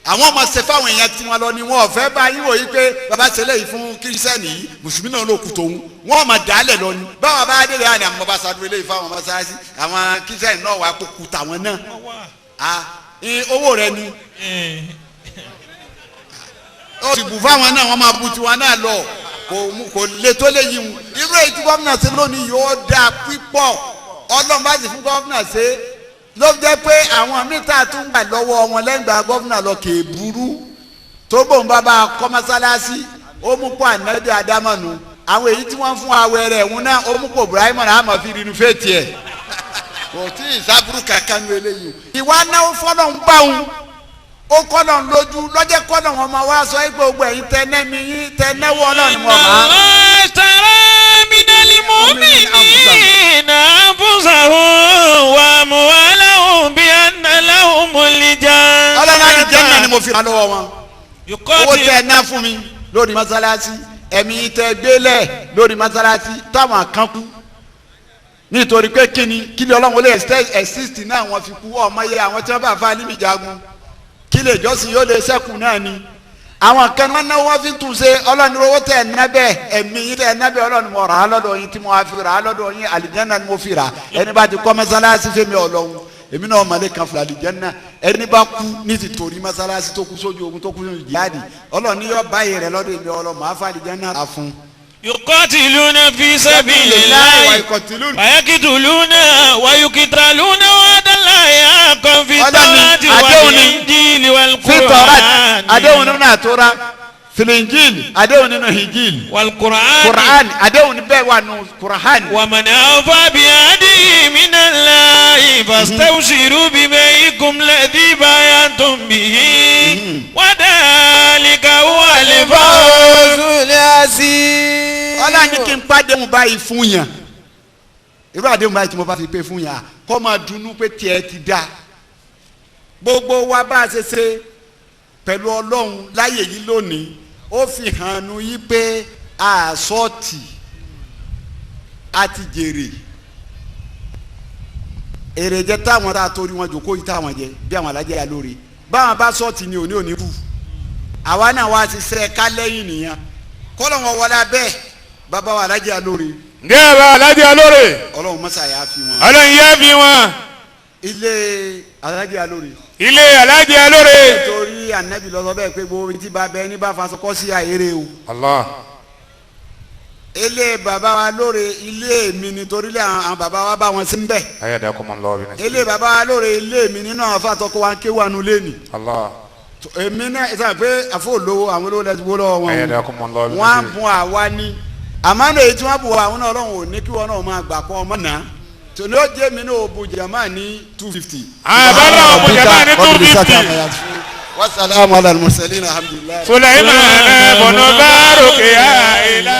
Àwọn ọmọ ṣe fáwọn èèyàn tí wọn lọ ni wọn ò fẹ́ bá yín wò yí pé bàbá ṣe léyìí fún kírísítẹ́nì yìí mùsùlùmí náà ló kù tòun wọn máa dàálẹ̀ lọ ni báwọn bá dé lẹ́yìn àwọn bàbá ṣàdúró léyìí fáwọn mọ́sálásí àwọn kírísítẹ́nì náà wà kó kù tàwọn náà owó rẹ ni ó sì bù fáwọn náà wọn máa bu tiwọn náà lọ kò lè tó lè yí wọn irú èyí tí gómìnà ṣe lónìí yóò dáa pípọ̀ Ọlọ́run bá sì fún gómìnà ṣe ló jẹ́ pé àwọn mítà tún gbà lọ́wọ́ wọn lẹ́gbàá gómìnà lọ kè é burú tó bòun bá bá kọ́ mọ́sálásí ó mú pọ̀ ànábì àdámọ̀nù àwọn èyí tí wọ́n fún awẹ́ rẹ̀ ń náà ó mú pọ̀ Ibrahim náà àmọ́ fi rinú fèètì ẹ̀ kò tí ì sábúrú kankan nu eléyìí. Ìwà náà fọlọ́ ń bá òun ó kọ́nà lójú lọ́jẹ́ kọ́nà wọn máa wá sọ pé gbogbo ẹ̀yin tẹ nẹ́mi yín tẹ nẹ́wọ́ Ọlọ́run wọn máa. Minal mu'minina anfusahum wa amwalahum bi anna lahumul janna. Ọlọ́run àlìjẹ́nà ni mo fi rà lọ́wọ́ wọn. Owó tẹ ná fún mi lórí mọ́sálásí ẹ̀mí tẹ gbélẹ̀ lórí mọ́sálásí táwọn kan kú nítorí pé kíni kí ni Ọlọ́run olè exist náà wọ́n fi kú ọmọ yẹ àwọn tí wọ́n bá fa níbi jagun kí lè jọ́sìn yóò lè sẹ́kù náà ni àwọn kan wọn náà wọ́n fi tún ṣe Ọlọ́run owó tẹ̀ nábẹ́ ẹ̀mí yín tẹ̀ nábẹ́ Ọlọ́run mo rà á lọ́dọ̀ yín tí mo fi rà á lọ́dọ̀ yín àlìjẹ́nà ni mo fi rà ẹni bá ti kọ́ mọ́sálásí fẹ́mi Ọlọ́run èmi náà mọ̀lẹ́ kan fún àlìjẹ́nà ẹni bá kú ní ti torí mọ́sálásí tó kú sójú ogun tó kú sójú jihadi Ọlọ́run yóò báyìí rẹ lọ́dọ̀ èmi Ọlọ́run màá fún àlìjẹ́nà rà fún. Yuqatiluna fi sabilillahi wa yaqtuluna wa yuqtaluna wa'dallahi haqqan fi tawrati wal injili wal Qur'an. Àdéhùn nínú àtúrà filinjil àdéhùn nínú hijil wal Qur'an Qur'an àdéhùn bẹ́ẹ̀ wà nù Qur'an. Wa man awfa bi ahdihi minallahi fastabshiru bi bay'ikum alladhi bay'atum bihi wa dhalika huwal fawzul azim. Ọlọ́run ní kí n pàdéhùn báyìí fún yàn irú àdéhùn báyìí tí mo bá fi pé fún yàn kọ́ máa dunnú pé tiẹ̀ ti dá gbogbo wa bá a ṣe ṣe pẹ̀lú Ọlọ́run láyè yìí lónìí ó fi hàn nu yí pé àsọ̀tì àti jèrè èrè jẹ táwọn tá a torí wọn jòkó yìí táwọn jẹ bí àwọn alájẹ yà lóore báwọn bá sọ̀tì ni òní òní kú àwa náà wá ṣiṣẹ́ ká lẹ́yìn nìyẹn kọ́lọ̀ wọn wọlé abẹ́ bàbá wa alájẹ alóore. Ǹjẹ́ bàbá alájẹ alóore. Ọlọ́run mọ́sá yà á fi wọn. Ọlọ́run yà á fi wọn. Ilé alájẹ alóore. Ilé alájẹ alóore. Nítorí ànábì lọ sọ bẹ́ẹ̀ pé gbogbo tí bàbá ẹni bá faṣọ kọ́ sí àyèrè o. Allah. Ilé bàbá wa lóore ilé mi nítorí ilé àwọn bàbá wa bá wọn sí ń bẹ̀. Ayadakumullahu bi nasrihi. Ilé bàbá wa lóore ilé mi nínú àwọn afáàtọ́kọ wa ń ké wà nù lẹ́nì. Allah. Èmi náà ẹ sábà pé àfọ olówó àwọn olówó lẹsí wó lọ́wọ́ wọn wọn á bùn àwa ní àmọ́ èyí tí wọ́n bù wá àwọn náà Ọlọ́run ò ní kí wọn náà máa gbà kọ́ ọmọ náà tòní ó jẹ́ mi náà ó bu jama ní 250. Àbálọ̀ òbu jama ní 250. Wasalaamu ala al-mursalin alhamdulilayi. Sulaiman bọ̀nà bá rògbè ya ilá.